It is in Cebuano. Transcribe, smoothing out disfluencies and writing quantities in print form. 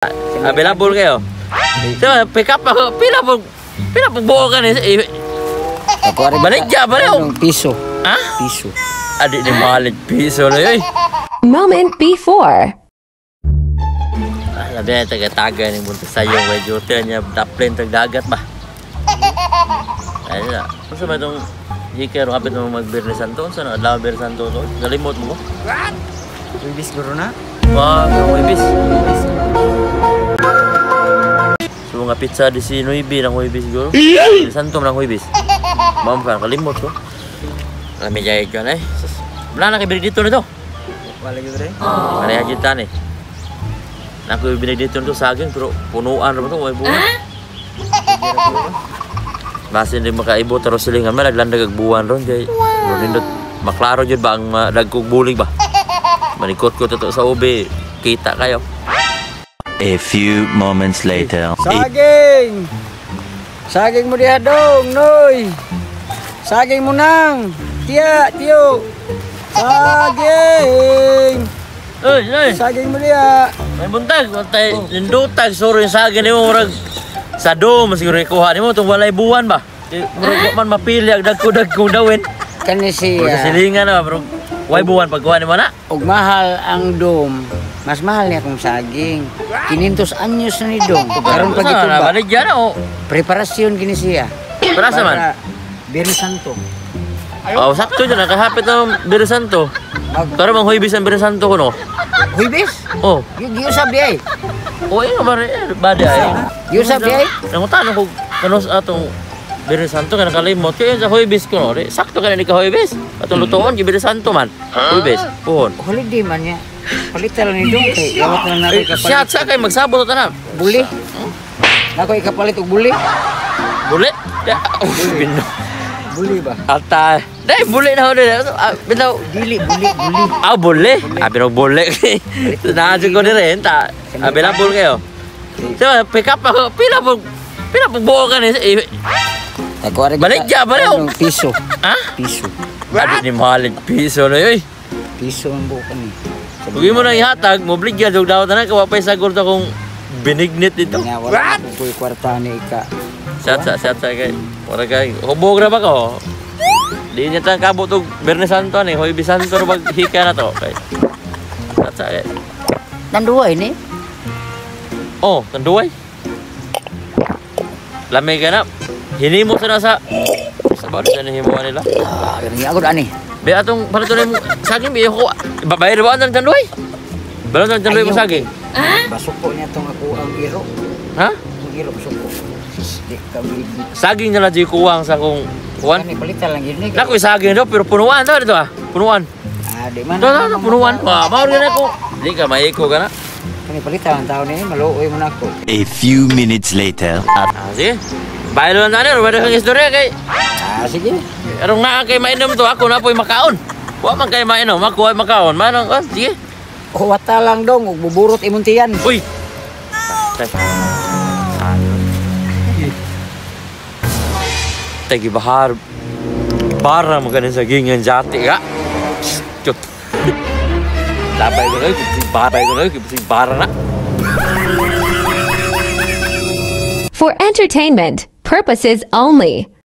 Available kayo. So, pick up ako. Pila po buo ka ni. Eh, baligya, baliw. Anong piso? Ha? Piso. Adi ni malig piso na yun. Moment before. Ah, labi na taga-taga ni Buntis sa'yo. May duty niya. Daplin tag dagat ba? Ayun na. Unsa ba itong hikaw hapit mo mag-Biyernes Santo? Unsa na adlaw Biyernes Santo to? Nalimot mo ko? Ibis guro na? Wow, Huwebes. So nga pizza di si Nuibi ng Huwebes siguro. Di Santo ng Huwebes. Ma'am ka, kalimot ko. Lami jay ka na eh. Wala na kay dito nito. Wala gyud rin. Pareha kita ni. Naku binigdito nito saging pero punuan ra ba to way buwan. Basin di makaibot ro silingan man naglandag og buwan ron kay nindot maklaro jud ba ang dagkog bulig ba. Manikot ko to sa ubi, kita kayo. A few moments later. Saging! Saging mo diha dong, noy! Saging mo nang! Tiya, tiyo! Saging! Oy, oy. Saging mo diha! May buntag, buntay, nindutag, suro yung saging nimo murag sa dome siguro ikuha nimo tong walay buwan ba. Di, murag wa man mapili ang dagko-dagko dawin. Kani Murag sa siya, silingan na ba, pero way buwan pagkuha nimo na. og mahal ang dom, mas mahal niya kung saging. 500 anyos na ni dom. Karon pa Sa, gito ba? Baligya na o. Preparasyon gini siya. Para sa man. Para Biyernes Santo. Oh, sakto dyan, nakahapit na Biyernes Santo. Pero mang Huwebes ang Biyernes Santo ko no. Huwebes? Oh, Giusab di ay. oh, ayun ba rin, badi ay. Giusab di ay. Nangutan ako kanos atong Biyernes Santo ka nakalimot. Kaya sa Huwebes ko no. Di, sakto ka na ni ka Huwebes. Atong lutoon kay Biyernes Santo man. Huwebes, puhon. Holiday man niya. Palitan lang ni dong kay gawat na lang nako Eh, siya ikapalit. sa kay magsabot ta na. Buli. Nako ikapalit og buli. Buli. Bino. Buli ba? Ata. Dai buli na ho dai. Ah, bitaw. Dili buli buli. Ah, buli. Ah, pero buli. Naadyo ko ni rin ta. Available kayo. So, pick up ako. Pila po buo ka ni. Eh, Baligya, baliw. Anong piso? Ha? Piso. Adi ni malig piso na yun. Piso ang bukan ni. Huwag mo nang ihatag, mobligya, dug daw tanan, kawa pa'y sagol to kung binignit dito. Nga wala ko ko'y kwarta ni ika. Sat sa kay. Wala kay, hubog na ba ko? Di niya tang kabot og Biyernes Santo ni, Huwebes Santo ra maghika na to. Kay. Sat sa kay. Nanduay ni. Oh, tanduay. Lamay ka na. Hinimo sa nasa sa ba sa nahimo nila? Ah, ganun ako ani. Be atong para to nimo saging be ko. Babayad ba ang tanduay? Balon ang tanduay mo Ayaw. saging. Basuko niya tong ako ang iro. Ha? Ang iro basuko. Di ka bili. Saging na lang di kuwang sa kung kuwan. Kani palitan lang yun ni. Naku, saging daw, pero punuan daw dito ah. Punuan. Ah, di man. Daw, daw, daw, punuan. Wah, mao rin ako. Di ka, maiko ka na. Kani palitan ang tao ni maluoy mo na ako. A few minutes later. Ah, sige. Baylo lang tayo, ruweda kang istorya kay. Ah, sige. Arong naa kay mainom to, ako na po'y makaon. Wa man kay mainom, ako ay makaon. Manong, ah, sige. Huwata lang dong, ug buburot imong tiyan. Uy! Tay. Tay, gibahar. Bara mo ganin sa gingan jati ka. Cut. Labay ko na, babay ko na, bara na. For entertainment purposes only.